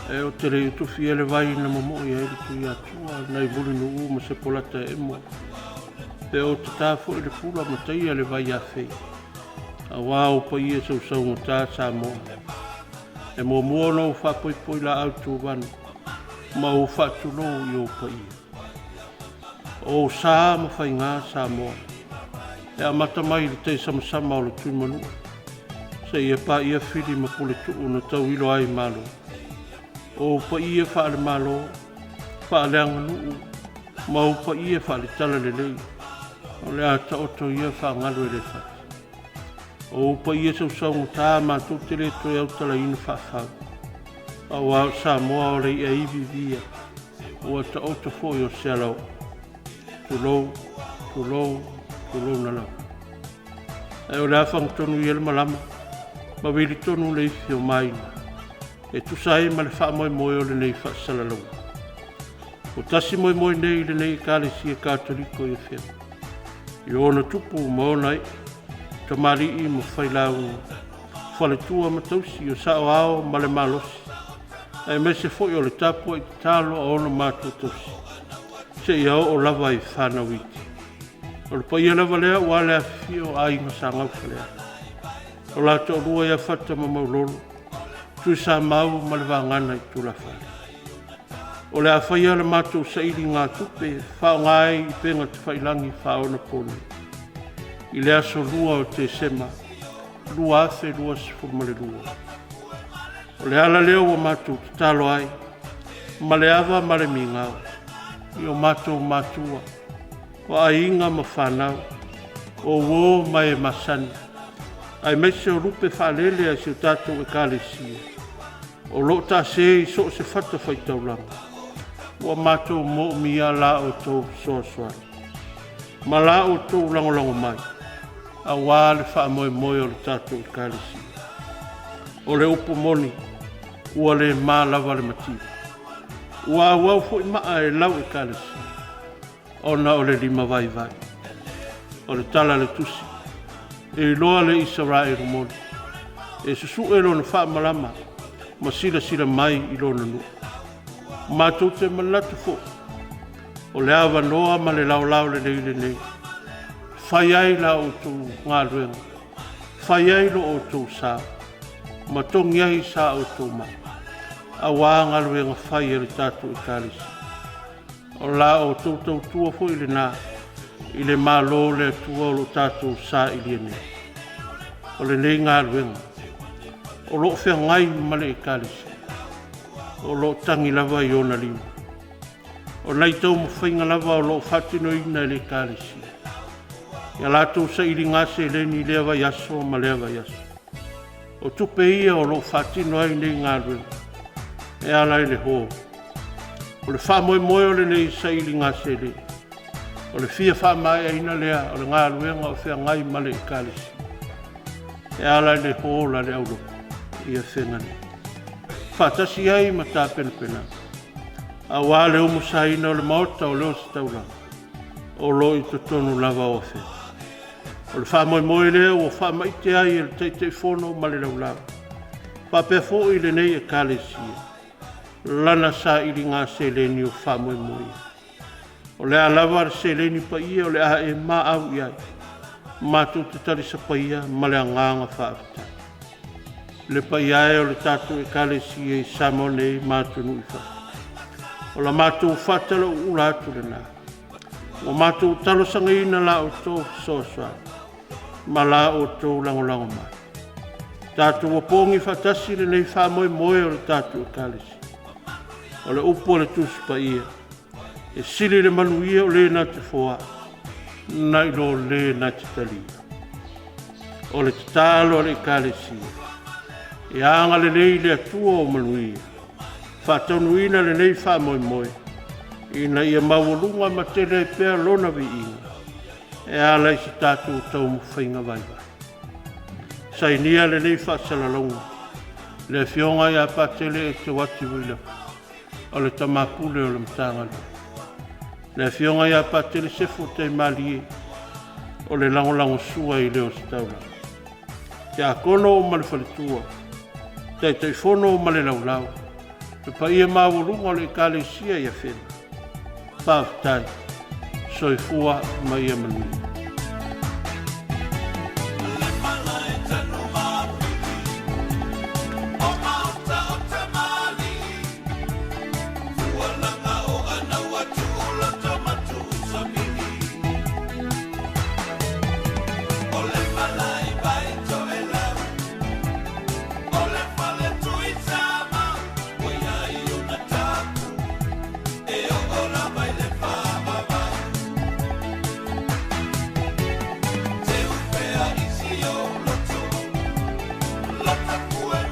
Ae ou te le i utufia le vai na momoi ai le Tuiatua nai Mulinuu ma Sepolata e emo, pe ou te ta foi le pula ma taia le vai afei, aua ou paia sausaugata Samoa. E muamua ona ou faapoipoi laau tuvanu ma ou faatulou i ou paia. O ou sa ma faiga Samoa, e amata mai i le taisamasama o le Tuimanua, seia paia Fili ma Puletuu na tauilo ai Malo. O ou paia faale-Malo, faaleaganuu ma ou paia faale-Talalelei, o le a taoto ia faagalu e le fati. O ou paia sausaugata matou te le toe autalaina faafau, aua o Samoa o le i'a ivi ia ua taoto foi o se alaoo. Tulou, tulou, tulouna lava. Ae o le a fagatonu ia le malama ma vili tonu le ifi o Maina e tusa ai ma le faamoemoe o lenei faasalalauga. Ua tasi moemoe nei i lenei Ekalesia Katoliko i Afega, i ona tupu ma ona ee, tamalii ma failauga, faletua ma tausi, o saoao ma le malosi, aemaise foi o le tapuai tatalo a ona matua tausii seia oo lava i fanau iti. O le paia lava lea aua le afifio o Aiga Sa Gaufuleata, o la Toalua ia Fata ma Maulolo, Tuisamau ma le Vagana i tulafale. O le a faia le matou sailiga tupe e faaaoga ai i upega tafailagi faaonaponei i le aso 2 o Tesema 2022. O le ala lea ua matou tatalo ai ma le ava ma le migao i o matou matua, o aiga ma fanau, o uo ma e masani, aemaise o lupe faalele a si o tatou Ekalesia o lo o taase i so o se fatafaitaulaga, ua matou moomia la outou fesoasoani ma la outou lagolago mai aua le faamoemoe o le tatou Ekalesia. O le upu moni, ua le ma lava le mativa, ua auau foi maa e lau Ekalesia ona o le limavaivai. O le tala a le Tusi, e iloa le Isaraelu moni, e susue lona faamalama ma silasila mai i lona nuu. Matou te manatu foi, o le avanoa ma le laolao lelei lenei e fai ai la outou galuega, fai ai lo outou sao ma togi ai sa outou maa aua galuega fai a le tatou Ekalesia. O la outou tautua foi lena i le Malo o le Atua o lo o tatou sailia nei. O lenei galuega o lo o feagai ma le Ekalesia, o lo o tagi lava i ona lima. O nai taumafaiga lava o lo o faatinoina e le Ekalesia ia latou sailiga seleni i lea vaiaso ma lea vaiaso. O tupe ia o lo o faatino ai nei galuega e ala i le hall. O le faamoemoe o lenei sailiga seleni, o le fia faamaeaina lea o le galuega o feagai ma le Ekalesia e ala i le hall a le aulotu i Afega nei, faatasi ai ma tapenapenaga aua le umusaina o le maota o le ositaulaga o lo o i totonu lava o Afega. O le faamoemoe lea ua faamaite ai e le Taitaifono ma le Laulau faapea foi lenei Ekalesia lana sailiga seleni o faamoemoe. O le a lava le seleni paia o le a e maau i ai, matou te talisapaia ma le agaga faafetai. Le paia e o le tatou Ekalesia i Samoa nei ma atunuu i fafo, o la matou faatalauula atu lena. Ua matou talosagaina la outou fesoasoani ma la outou lagolago mai. Tatou opogi faatasi lenei faamoemoe o le tatou Ekalesia. O le upu a le Tusi Paia, e sili le manuia o le na te foai nai lo le na te talia. O le tatalo a le Ekalesia, ia agalelei le Atua o manuia, faataunuuina lenei faamoemoe ina ia maualuga ma tele ai pea Lona viiga e ala i se tatou taumafaiga vaivai. Sainia lenei faasalalauga, le Afioga ia Patele Eteuati Wiliamu, o le Tama Pule o le Matagaluega. Le Afioga ia Patele Sefo Taimalie, o le lagolagosua i le ositaulaga. Tiakono ma le faletua, Taitaifono ma le laulau, Le paia maualuga o le Ekalesia i Afega. Faafetai. Soifua ma ia manuia. Lota.